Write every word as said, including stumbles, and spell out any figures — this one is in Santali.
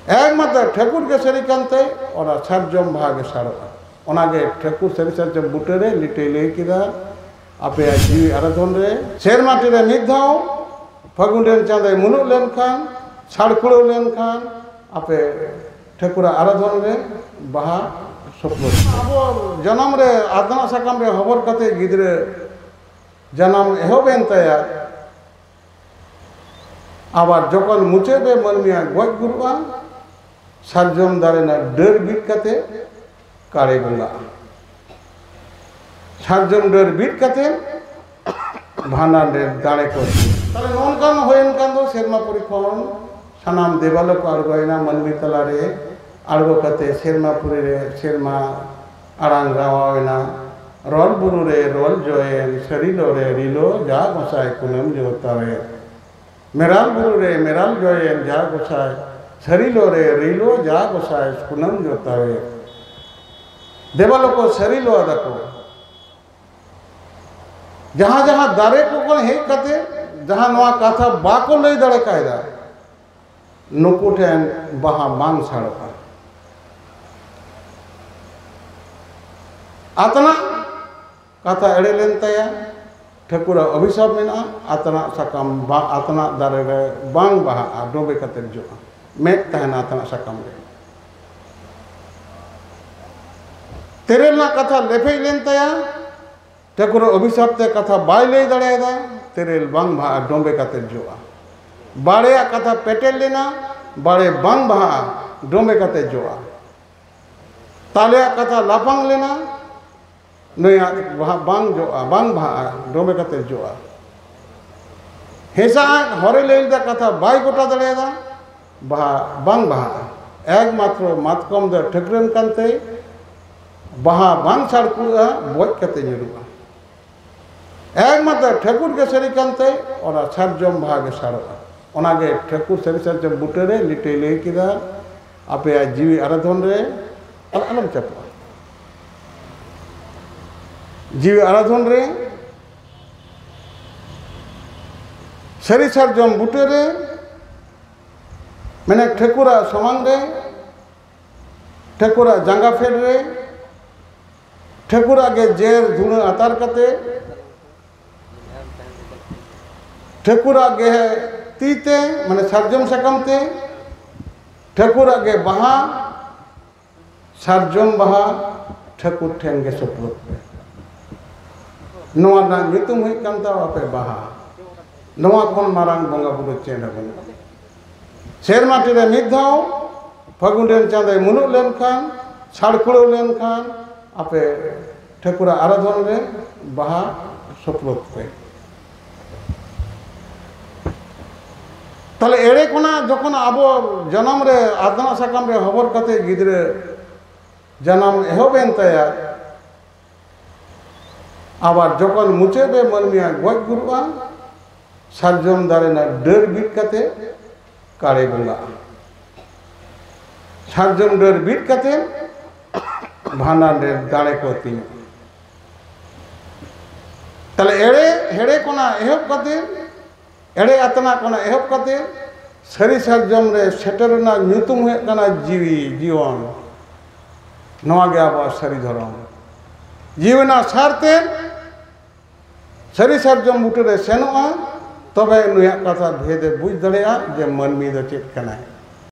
ᱮᱠᱢᱟᱛᱨᱚ ᱴᱷᱟᱹᱠᱩᱨ ᱜᱮ ᱥᱟᱹᱨᱤ ᱠᱟᱱᱛᱮ ᱚᱱᱟ ᱥᱟᱨᱡᱚᱢ ᱵᱟᱦᱟ ᱜᱮ ᱥᱟᱲᱚᱜᱼᱟ᱾ ᱚᱱᱟᱜᱮ ᱴᱷᱟᱹᱠᱩᱨ ᱥᱟᱹᱨᱤ ᱥᱟᱨᱡᱚᱢ ᱵᱩᱴᱟᱹᱨᱮ ᱞᱤᱴᱟᱹᱭ ᱞᱟᱹᱭ ᱠᱮᱫᱟ, ᱟᱯᱮᱭᱟᱜ ᱡᱤᱣᱤ ᱟᱨᱟᱫᱷᱚᱱ ᱨᱮ ᱥᱮᱨᱢᱟ ᱴᱤᱨᱮ ᱢᱤᱫ ᱫᱷᱟᱣ ᱯᱷᱟᱹᱜᱩᱱ ᱨᱮᱱ ᱪᱟᱸᱫᱚᱭ ᱢᱩᱞᱩᱜ ᱞᱮᱱᱠᱷᱟᱱ, ᱥᱟᱲᱠᱩᱲᱟᱹᱣ ᱞᱮᱱᱠᱷᱟᱱ, ᱟᱯᱮ ᱴᱷᱟᱹᱠᱩᱨᱟᱜ ᱟᱨᱟᱫᱷᱚᱱ ᱨᱮ ᱵᱟᱦᱟ ᱥᱩᱯᱨᱩᱫ᱾ ᱟᱵᱚ ᱡᱟᱱᱟᱢ ᱨᱮ ᱟᱛᱱᱟᱜ ᱥᱟᱠᱟᱢ ᱨᱮ ᱦᱚᱵᱚᱨ ᱠᱟᱛᱮ ᱜᱤᱫᱽᱨᱟᱹ ᱡᱟᱱᱟᱢ ᱮᱦᱚᱵ ᱮᱱ ᱛᱟᱭᱟ, ᱟᱵᱟᱨ ᱡᱚᱠᱷᱚᱱ ᱢᱩᱪᱟᱹᱫ ᱨᱮ ᱢᱟᱹᱱᱢᱤᱭᱟᱜ ᱜᱚᱡ ᱜᱩᱨᱩᱜᱼᱟ, ᱥᱟᱨᱡᱚᱢ ᱫᱟᱨᱮ ᱨᱮᱱᱟᱜ ᱰᱟᱹᱨ ᱵᱤᱫ ᱠᱟᱛᱮ ᱠᱟᱲᱮ ᱵᱚᱸᱜᱟᱜᱼᱟ᱾ ᱥᱟᱨᱡᱚᱢ ᱰᱟᱹᱨ ᱵᱤᱫ ᱠᱟᱛᱮ ᱵᱷᱟᱸᱰᱟᱱ ᱨᱮ ᱫᱟᱲᱮ ᱠᱚ ᱮᱢᱟ᱾ ᱛᱟᱦᱞᱮ ᱱᱚᱝᱠᱟᱱ ᱦᱩᱭᱮᱱ ᱠᱷᱟᱱ ᱫᱚ ᱥᱮᱨᱢᱟ ᱯᱩᱨᱤ ᱠᱷᱚᱱ ᱥᱟᱱᱟᱢ ᱫᱮᱵᱟᱞᱳᱠ ᱠᱚ ᱟᱬᱜᱚᱭᱮᱱᱟ ᱢᱟᱹᱱᱢᱤ ᱛᱟᱞᱟᱨᱮ᱾ ᱟᱬᱜᱚ ᱠᱟᱛᱮ ᱥᱮᱨᱢᱟ ᱯᱩᱨᱤ ᱨᱮ ᱥᱮᱨᱢᱟ ᱟᱲᱟᱝ ᱜᱟᱶᱟᱣ ᱮᱱᱟ᱾ ᱨᱚᱞ ᱵᱩᱨᱩ ᱨᱮ ᱨᱚᱞ ᱡᱚᱭᱮᱱ, ᱥᱟᱹᱨᱤᱞᱚ ᱨᱮ ᱨᱤᱞᱚ ᱡᱟ ᱜᱚᱸᱥᱟᱭ ᱠᱩᱱᱟᱹᱢ ᱡᱚᱛᱟᱣᱮ᱾ ᱢᱮᱨᱟᱞ ᱵᱩᱨᱩ ᱨᱮ ᱢᱮᱨᱟᱞ ᱡᱚᱭᱮᱱ ᱡᱟ ᱜᱚᱸᱥᱟᱭ, ᱥᱟᱹᱨᱤᱞᱚ ᱨᱮ ᱨᱤᱞᱚ ᱡᱟ ᱜᱚᱸᱥᱟᱭ ᱠᱩᱱᱟᱹᱢ ᱡᱚᱛᱟᱣᱮ᱾ ᱫᱮᱵᱟᱞᱳᱠ ᱠᱚ ᱥᱟᱹᱨᱤᱞᱚ ᱟᱫᱟ ᱠᱚ᱾ ᱡᱟᱦᱟᱸ ᱡᱟᱦᱟᱸ ᱫᱟᱨᱮ ᱠᱚ ᱠᱷᱚᱱ ᱦᱮᱡ ᱠᱟᱛᱮ ᱡᱟᱦᱟᱸ ᱱᱚᱣᱟ ᱠᱟᱛᱷᱟ ᱵᱟᱠᱚ ᱞᱟᱹᱭ ᱫᱟᱲᱮ ᱠᱟᱭᱫᱟ, ᱱᱩᱠᱩ ᱴᱷᱮᱱ ᱵᱟᱦᱟ ᱵᱟᱝ ᱥᱟᱲᱚᱜᱼᱟ᱾ ᱟᱛᱱᱟᱜ ᱠᱟᱛᱷᱟ ᱮᱲᱮ ᱞᱮᱱ ᱛᱟᱭᱟ, ᱴᱷᱟᱹᱠᱩᱨᱟᱜ ᱚᱵᱷᱤᱥᱟᱯ ᱢᱮᱱᱟᱜᱼᱟ, ᱟᱛᱱᱟᱜ ᱥᱟᱠᱟᱢ ᱵᱟ-, ᱟᱛᱱᱟᱜ ᱫᱟᱨᱮ ᱨᱮ ᱵᱟᱝ ᱵᱟᱦᱟᱜᱼᱟ, ᱰᱚᱸᱵᱮ ᱠᱟᱛᱮ ᱡᱚᱜᱼᱟ, ᱢᱮᱫ ᱛᱟᱦᱮᱱᱟ ᱟᱛᱱᱟᱜ ᱥᱟᱠᱟᱢ ᱨᱮ᱾ ᱛᱮᱨᱮᱞ ᱨᱮᱱᱟᱜ ᱠᱟᱛᱷᱟ ᱞᱮᱯᱷᱮᱡ ᱞᱮᱱ ᱛᱟᱭᱟ, ᱴᱷᱟᱹᱠᱩᱨᱟᱜ ᱚᱵᱷᱤᱥᱟᱯ ᱛᱮ ᱠᱟᱛᱷᱟ ᱵᱟᱭ ᱞᱟᱹᱭ ᱫᱟᱲᱮᱭᱟᱫᱟ, ᱛᱮᱨᱮᱞ ᱵᱟᱝ ᱵᱟᱦᱟᱜᱼᱟ, ᱰᱚᱸᱵᱮ ᱠᱟᱛᱮ ᱡᱚᱜᱼᱟ᱾ ᱵᱟᱲᱮᱭᱟᱜ ᱠᱟᱛᱷᱟ ᱯᱮᱴᱮᱨ ᱞᱮᱱᱟ, ᱵᱟᱲᱮ ᱵᱟᱝ ᱵᱟᱦᱟᱜᱼᱟ, ᱰᱚᱸᱵᱮ ᱠᱟᱛᱮ ᱡᱚᱜᱼᱟ᱾ ᱛᱟᱞᱮᱭᱟᱜ ᱠᱟᱛᱷᱟ ᱞᱟᱯᱷᱟᱝ ᱞᱮᱱᱟ, ᱱᱩᱭᱟᱜ ᱵᱟᱦᱟ ᱵᱟᱝ ᱡᱚᱜᱼᱟ, ᱵᱟᱝ ᱵᱟᱦᱟᱜᱼᱟ, ᱰᱚᱸᱵᱮ ᱠᱟᱛᱮ ᱡᱚᱜᱼᱟ᱾ ᱦᱮᱸᱥᱟᱜ ᱟᱜ ᱦᱚᱨᱮ ᱞᱟᱹᱭ ᱞᱮᱫᱟ, ᱠᱟᱛᱷᱟ ᱵᱟᱭ ᱜᱚᱴᱟ ᱫᱟᱲᱮᱭᱟᱫᱟ, ᱵᱟᱦᱟ ᱵᱟᱝ ᱵᱟᱦᱟᱜᱼᱟ᱾ ᱮᱠᱢᱟᱛᱨᱚ ᱢᱟᱛᱠᱚᱢ ᱫᱚ ᱴᱷᱟᱹᱠᱨᱟᱹᱱ ᱠᱟᱱᱛᱮ ᱵᱟᱦᱟ ᱵᱟᱝ ᱥᱟᱲᱠᱩᱲᱟᱹᱜᱼᱟ, ᱵᱚᱡ ᱠᱟᱛᱮ ᱧᱩᱨᱩᱜᱼᱟ᱾ ᱮᱠᱢᱟᱛᱨᱚ ᱴᱷᱟᱹᱠᱩᱨ ᱜᱮ ᱥᱟᱹᱨᱤ ᱠᱟᱱᱛᱮ ᱚᱱᱟ ᱥᱟᱨᱡᱚᱢ ᱵᱟᱦᱟ ᱜᱮ ᱥᱟᱲᱚᱜᱼᱟ᱾ ᱚᱱᱟᱜᱮ ᱴᱷᱟᱹᱠᱩᱨ ᱥᱟᱹᱨᱤ ᱥᱟᱨᱡᱚᱢ ᱵᱩᱴᱟᱹᱨᱮ ᱞᱤᱴᱟᱹᱭ ᱞᱟᱹᱭ ᱠᱮᱫᱟ, ᱟᱯᱮᱭᱟᱜ ᱡᱤᱣᱤ ᱟᱨᱟᱫᱷᱚᱱ ᱨᱮ ᱟᱞ-, ᱟᱞᱚᱢ ᱪᱟᱯᱚᱜᱼᱟ᱾ ᱡᱤᱣᱤ ᱟᱨᱟᱫᱷᱚᱱ ᱨᱮ ᱥᱟᱹᱨᱤ ᱥᱟᱨᱡᱚᱢ ᱵᱩᱴᱟᱹᱨᱮ ᱢᱟᱱᱮ ᱴᱷᱟᱹᱠᱩᱨᱟᱜ ᱥᱟᱢᱟᱝ ᱨᱮ, ᱴᱷᱟᱹᱠᱩᱨᱟᱜ ᱡᱟᱸᱜᱟ ᱯᱷᱮᱰ ᱨᱮ, ᱴᱷᱟᱹᱠᱩᱨᱟᱜ ᱜᱮ ᱡᱮᱨ ᱫᱷᱩᱲᱟᱹ ᱟᱛᱟᱨ ᱠᱟᱛᱮ, ᱴᱷᱟᱹᱠᱩᱨᱟᱜ ᱜᱮ ᱛᱤ ᱛᱮ, ᱢᱟᱱᱮ ᱥᱟᱨᱡᱚᱢ ᱥᱟᱠᱟᱢ ᱛᱮ, ᱴᱷᱟᱹᱠᱩᱨᱟᱜ ᱜᱮ ᱵᱟᱦᱟ, ᱥᱟᱨᱡᱚᱢ ᱵᱟᱦᱟ ᱴᱷᱟᱹᱠᱩᱨ ᱴᱷᱮᱱ ᱜᱮ ᱥᱩᱯᱨᱩᱫ ᱯᱮ᱾ ᱱᱚᱣᱟ ᱨᱮᱱᱟᱜ ᱧᱩᱛᱩᱢ ᱦᱩᱭᱩᱜ ᱠᱟᱱ ᱛᱟᱵᱚᱱᱟ ᱟᱯᱮ ᱵᱟᱦᱟ᱾ ᱱᱚᱣᱟ ᱠᱷᱚᱱ ᱢᱟᱨᱟᱝ ᱵᱚᱸᱜᱟ ᱵᱩᱨᱩ ᱪᱮᱫ ᱦᱚᱸ ᱵᱟᱹᱱᱩᱜᱼᱟ᱾ ᱥᱮᱨᱢᱟ ᱴᱤ ᱨᱮ ᱢᱤᱫ ᱫᱷᱟᱣ ᱯᱷᱟᱹᱜᱩᱱ ᱨᱮᱱ ᱪᱟᱸᱫᱚᱭ ᱢᱩᱞᱩᱜ ᱞᱮᱱᱠᱷᱟᱱ, ᱥᱟᱲ ᱠᱩᱲᱟᱹᱣ ᱞᱮᱱᱠᱷᱟᱱ, ᱟᱯᱮ ᱴᱷᱟᱹᱠᱩᱨᱟᱜ ᱟᱨᱟᱫᱷᱚᱱ ᱨᱮ ᱵᱟᱦᱟ ᱥᱩᱯᱨᱩᱫ ᱯᱮ᱾ ᱛᱟᱦᱞᱮ ᱮᱲᱮ ᱠᱷᱚᱱᱟᱜ ᱡᱚᱠᱷᱚᱱ ᱟᱵᱚ ᱡᱟᱱᱟᱢ ᱨᱮ ᱟᱛᱱᱟᱜ ᱥᱟᱠᱟᱢ ᱨᱮ ᱦᱚᱵᱚᱨ ᱠᱟᱛᱮ ᱜᱤᱫᱽᱨᱟᱹ ᱡᱟᱱᱟᱢ ᱮᱦᱚᱵ ᱮᱱ ᱛᱟᱭᱟ, ᱟᱵᱟᱨ ᱡᱚᱠᱷᱚᱱ ᱢᱩᱪᱟᱹᱫ ᱨᱮ ᱢᱟᱹᱱᱢᱤᱭᱟᱜ ᱜᱚᱡ ᱜᱩᱨᱩᱜᱼᱟ, ᱥᱟᱨᱡᱚᱢ ᱫᱟᱨᱮ ᱨᱮᱱᱟᱜ ᱰᱟᱹᱨ ᱵᱤᱫ ᱠᱟᱛᱮ ᱠᱟᱲᱮ ᱵᱚᱸᱜᱟᱜᱼᱟ᱾ ᱥᱟᱨᱡᱚᱢ ᱰᱟᱹᱨ ᱵᱤᱫ ᱠᱟᱛᱮ ᱵᱷᱟᱸᱰᱟᱱ ᱨᱮ ᱫᱟᱲᱮ ᱠᱚ ᱟᱹᱛᱤᱧᱚᱜᱼᱟ᱾ ᱛᱟᱦᱞᱮ ᱮᱲᱮ ᱦᱮᱲᱮ ᱠᱷᱚᱱᱟᱜ ᱮᱦᱚᱵ ᱠᱟᱛᱮ, ᱮᱲᱮ ᱟᱛᱱᱟᱜ ᱠᱷᱚᱱᱟᱜ ᱮᱦᱚᱵ ᱠᱟᱛᱮ ᱥᱟᱹᱨᱤ ᱥᱟᱨᱡᱚᱢ ᱨᱮ ᱥᱮᱴᱮᱨ ᱨᱮᱱᱟᱜ ᱧᱩᱛᱩᱢ ᱦᱩᱭᱩᱜ ᱠᱟᱱᱟ ᱡᱤᱣᱤ ᱡᱤᱭᱚᱱ᱾ ᱱᱚᱣᱟ ᱜᱮ ᱟᱵᱚᱣᱟᱜ ᱥᱟᱹᱨᱤ ᱫᱷᱚᱨᱚᱢ᱾ ᱡᱤᱣᱤ ᱨᱮᱱᱟᱜ ᱥᱟᱨ ᱛᱮ ᱥᱟᱹᱨᱤ ᱥᱟᱨᱡᱚᱢ ᱵᱩᱴᱟᱹ ᱨᱮ ᱥᱮᱱᱚᱜᱼᱟ, ᱛᱚᱵᱮ ᱱᱩᱭᱟᱜ ᱠᱟᱛᱷᱟ ᱵᱷᱮᱫ ᱮ ᱵᱩᱡᱽ ᱫᱟᱲᱮᱭᱟᱜᱼᱟ ᱡᱮ ᱢᱟᱹᱱᱢᱤ ᱫᱚ ᱪᱮᱫ ᱠᱟᱱᱟᱭ᱾